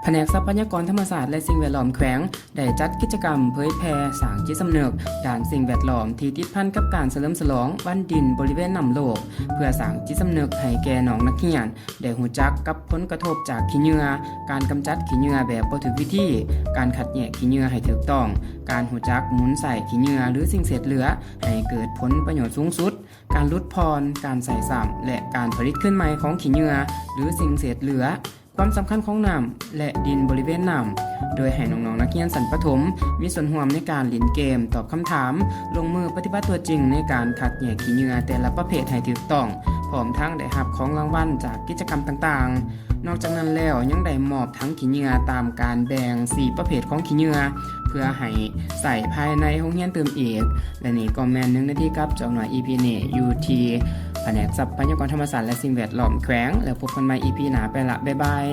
ພະແນກຊັບພະຍາກອນທຳມະຊາດ ແລະ ສິ່ງແວດລ້ອມແຂວງ ໄດ້ຈັດກິດຈະກຳເຜີຍແຜ່ສ້າງຈິດສຳນຶກດ້ານສິ່ງແວດລ້ອມ ທີ່ຕິດພັນກັບການສະເຫຼີມສະຫຼອງວັນດິນບໍລິເວນນ້ຳໂລກ ເພື່ອສ້າງຈິດສຳນຶກໃຫ້ແກ່ນ້ອງນັກຮຽນ ໄດ້ຮູ້ຈັກກັບຜົນກະທົບຈາກຂີ້ເຫຍື້ອ, ການກຳຈັດຂີ້ເຫຍື້ອແບບບໍ່ຖືກວິທີ, ການຄັດແຍກຂີ້ເຫຍື້ອໃຫ້ຖືກຕ້ອງ, ການຮູ້ຈັກໝູນໃຊ້ຂີ້ເຫຍື້ອ ຫຼື ສິ່ງເສດເຫຼືອ ໃຫ້ເກີດຜົນປະໂຫຍດສູງສຸດ, ການຫຼຸດຜ່ອນ, ການໃຊ້ຊ້ຳ ແລະ ການຜະລິດຄືນໃໝ່ຂອງຂີ້ເຫຍື້ອ ຫຼື ສິ່ງເສດເຫຼືອ, ຄວາມສຳຄັນຂອງນ້ຳ ແລະ ດິນບໍລິເວນນ້ຳ, ໂດຍໃຫ້ນ້ອງໆນັກຮຽນຊັ້ນປະຖົມ ມີສ່ວນຮ່ວມໃນການຫຼິ້ນເກມ, ຕອບຄຳຖາມ, ລົງມືປະຕິບັດຕົວຈິງໃນການຄັດແຍກຂີ້ເຫຍື້ອແຕ່ລະປະເພດໃຫ້ຖືກຕ້ອງ, ພ້ອມທັງໄດ້ຮັບຂອງລາງວັນຈາກກິດຈະກຳຕ່າງໆ. ນອກຈາກນັ້ນແລ້ວ ຍັງໄດ້ມອບຖັງຂີ້ເຫຍື້ອຕາມການແບ່ງສີ່ປະເພດຂອງຂີ້ເຫຍື້ອ ເພື່ອໃຫ້ໃຊ້ພາຍໃນໂຮງຮຽນຕື່ມອີກ. ແລະ ນີ້ກໍແມ່ນໜຶ່ງນາທີກັບເຈົ້າໜ້ອຍ ອີ ພີ ນີ້ ຢູ່ທີ່ພະແນກຊັບພະຍາກອນທຳມະຊາດ ແລະ ສິ່ງແວດລ້ອມແຂວງ. ແລ້ວພົບກັນໃໝ່ ອີ ພີ ໜ້າ. ໄປລະ, ບາຍບາຍ.